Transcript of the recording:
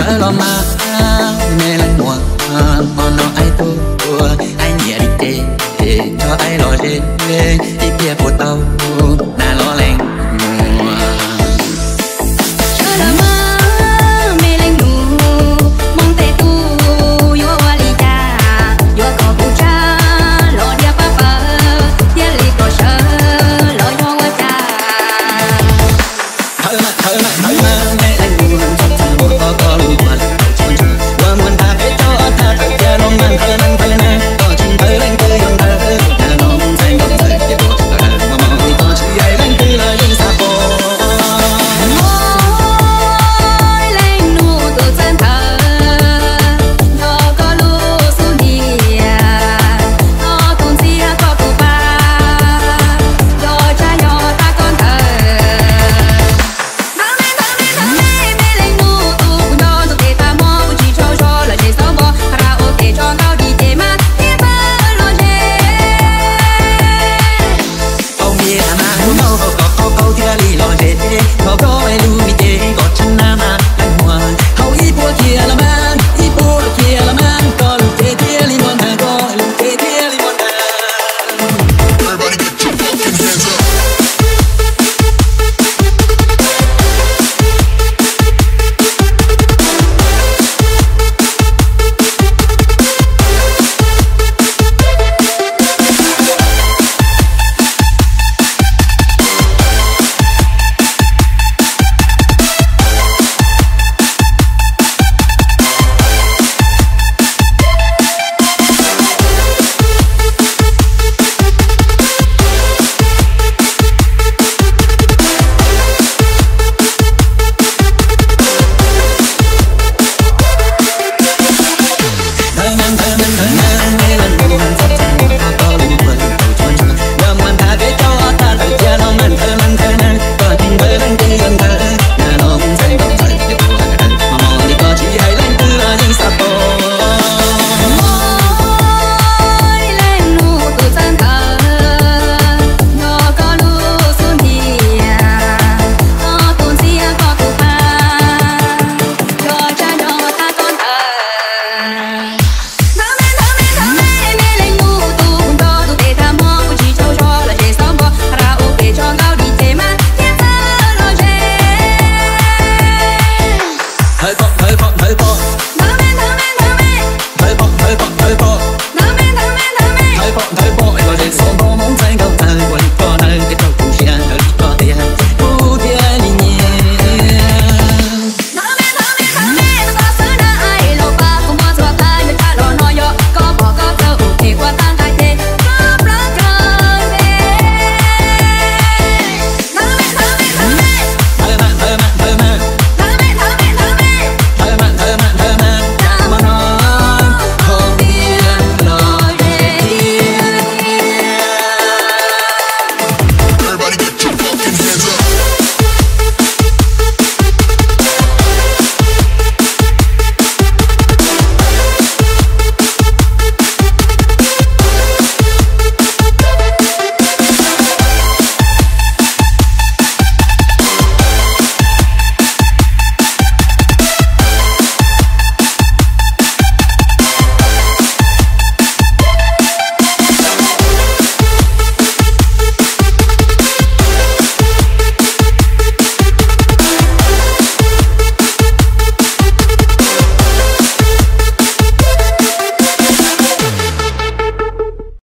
Tawv los mas me leej muam, hmo no aib tuaj, aib nyiam li ces, tso aib los ze, ib pliag puas tau nas los leej muam. Tawv los mas me leej nus, Hmoob tej tub yuav ua li cas, yuav kom kuv tsa los diav pab pawg, thiaj li kom sawv los yog ua cas. Tawv mas, tawv mas, tawv mas me leej nus, txhob txhawj muab koj koj lub ua lawm tau tshua ntsuag, ua muag ntag peb cov thaj tawm cia los mas ntawv neeg ntawv neeg, koj tsis ntawv leej twg yuav ntawv, nag los ntxhais nkauj ntxawm ces puas tawv, hmo hmo li koj tsis hais leej twg los yeej xav pom. Leej nus tus txawj ntawv, nrog koj lub xub ntiag, koj tus ntxhiab koj tus pab, yog tsab yog thab koj ntawv. Ntawv me, ntawv me, ntawv me, me leej nus tus kuv nco tus tes tag hmo kuv tsis tsaug zog los tsev xauv npo, karaoke tso nkauj D J mas thiaj txawj los ze. Tau npias mas hnub no hauv kom qaug qaug thiaj li los ze, nrog koj lub me ces kom tshee na mas leej muam, hauv ib puas kiag los mas, ib puas kiag los mas koj lub cev thiaj li muaj ntag, koj lub cev thiaj li muaj ntag. Leej nus tus txawj ntawv, nrog koj lub xub ntiag, koj tus ntxhiab koj tus pab, yog tsab yog thab koj ntawv. Ntawv me, ntawv me, ntawv me, me leej nus tus kuv nco tus tes tag hmo kuv tsis tsaug zog los tsev xauv npo, karaoke tso nkauj D J mas thiaj txawj los ze. Thawv pom, thawv pom, thawv pom.